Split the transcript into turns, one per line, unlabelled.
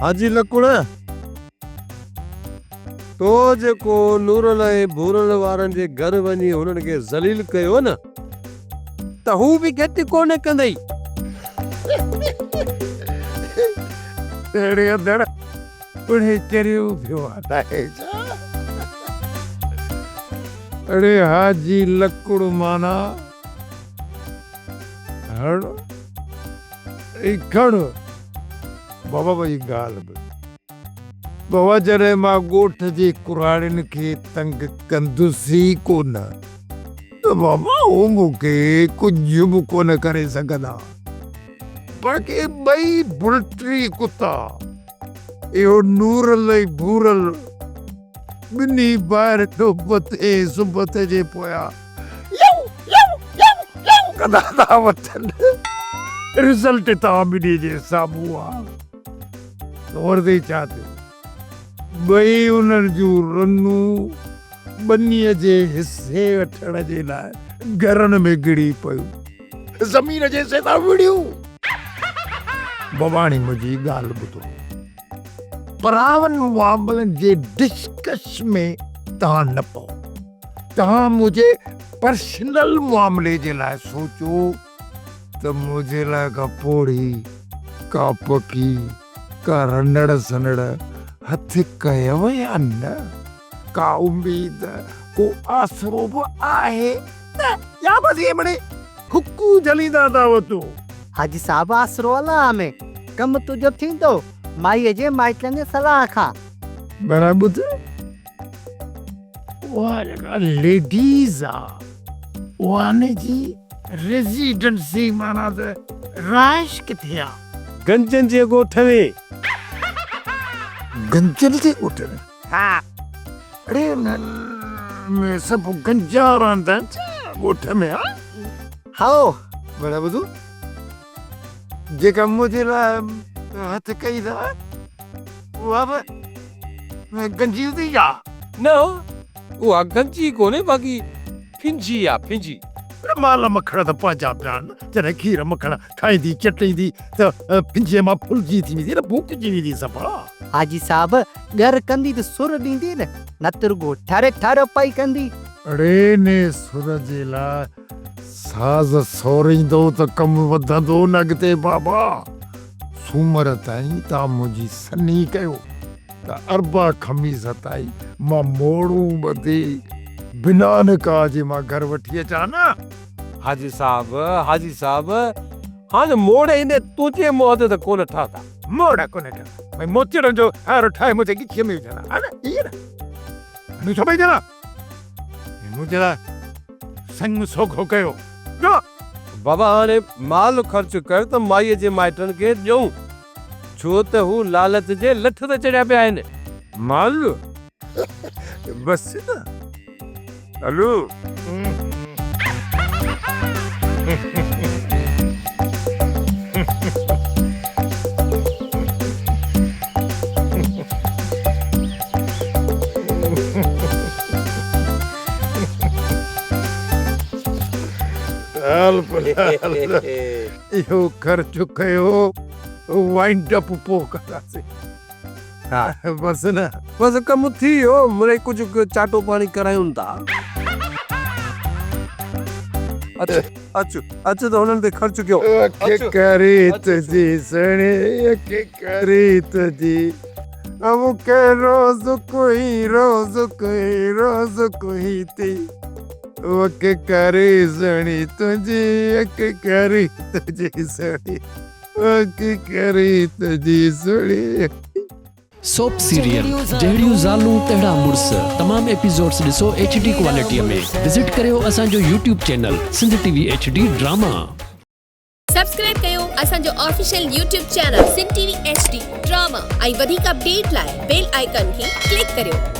حاجي لڪڻ، تو جيڪو نورل ۽ ڀورل وارن جي گهر وڃي هنن کي ذليل ڪيو نه ته هو به گهٽ ڪونه ڪندئي.
اهڙي اندڙ اڙي چريو ٿيو آ ناهي ڇا؟ اڙي حاجي لڪڙ معنيٰ هڻ ۽ کڻ. بابا ڀئي ڳالهه ٻڌ. بابا جڏهن مان ڳوٺ جي ڪراڙين کي تنگ ڪندس ئي ڪونه ته بابا هو مون کي ڪجهه به ڪونه ڪري سگهندا. باقي ٻئي بلٽري ڪتا اهو نورل ۽ ڀورل ٻنهي ڀائر نوبت ۽ سنبت جي پويان يو يو يو يو ڪندا ٿا وتن. رزلٽ توهان ٻنهي جي سامهون آ. وري ڇا ٿيو؟ ٻئي انهن جون رنون ٻنيء جي حصي وٺڻ جي لاء گهرن ۾ گهڙي پيون. زمين جي حصي تان وڙهيون. باباڻي منهنجي ڳالهه ٻڌو. پراون معاملن جي ڊسڪس ۾ توهان نه پئو. توهان منهنجي پرسنل معاملي جي لاء سوچو ته منهنجي لاء ڪا پوڙهي، ڪا پڪي، ڪا رنڙ سنڙ هٿ ڪيو يا نه؟ ڪا اميد، ڪو آسرو به آهي نه يا بس ائين مڙئي ٿڪون جهليندا ٿا وتو.
حاجي صاحب آسرو الله ۾، ڪم تنهنجو ٿيندو، مائيء جي مائٽن جي صلاح کان.
ڀلا ٻڌ، اها جيڪا ليڊيز آ، اها ان جي ريزيڊنسي معنيٰ ته رهائش ڪٿي آ؟
گنجن جي ڳوٺ ۾.
گنجن جي ڳوٺ ۾؟ ها. اڙي انهن ۾ سڀ گنجا رهندا آهن ڇا ڳوٺ ۾ ها؟
هائو.
ڀلا ٻڌو، جيڪا منهنجي لاء هٿ ڪئي اٿو، اها به گنجي هوندي ڇا؟
نه اها گنجي ڪونهي باقي ڦنجي آ ڦنجي.
پر مال مکڻ ته پنهنجا پيا آهن، جڏهن کير مکڻ کائيندي چٽيندي ته ڦنجيء مان ڦلجي ٿي ويندي نه ڦوڪجي ويندي صفا.
حاجي صاحب ڳر ڪندي ته سر ڏيندي نه، نه ته رڳو ٺر ٺر پئي ڪندي.
اڙي ني سر جي لاء ساز سوريندو ته ڪم وڌندو نه اڳتي بابا. سومر تائين تان منهنجي سنهي ڪيو ته اربع خميس تائين مان موڙون ٻڌي بنا نڪاح جي مان گهر وٺي اچان نه.
حاجي صاحب، حاجي صاحب، هاڻ موڙ هن تنهنجي منهن تي ته ڪونه ٺهندا.
موڙ ڪونه ٺهندا. ڀئي موتيڙن جو هار ٺاهي منهنجي ڳچيء ۾ وجهندا ها نه ائين نه. هنو ڇو پئي چوان؟ منهنجي لاء سڱ سوگهو ڪيو. جو.
بابا هاڻي مال خرچ ڪر ته مائيء جي مائٽن کي ڏيون، ڇو ته هو لالچ جي لٺ تي چڙهيا پيا آهن.
مال؟ بس نه. هلو. اهو خرچ ڪيو وائنڊ اپ پوء ڪنداسين.
ها
بس نه.
بس ڪم ٿي ويو مڙئي ڪجهه چاٽو پاڻي ڪرايون ٿا. اچ اچ اچ ته هنن تي خرچ ڪيو.
اک ڪري تنهنجي سهڻي اک ڪري تنهنجي مون کي روز ڪوئي روز ڪوئي روز ڪوئي ٿي اک ڪري سهڻي تنهنجي اک ڪري تنهنجي سهڻي اک ڪري تنهنجي سهڻي.
سوپ سيريل جهڙيون زالون تهڙا مڙس تمام ايپيسوڊس ڏسو ايڇ ڊي ڪوالٽي ۾ وزٽ ڪريو اسان جو YouTube channel Sindh T V H D drama.
Subscribe ڪيو اسان جو official YouTube channel Sindh T V H D drama ۽ وڌيڪ اپڊيٽ لاء بيل آئيڪان کي ڪلڪ ڪريو.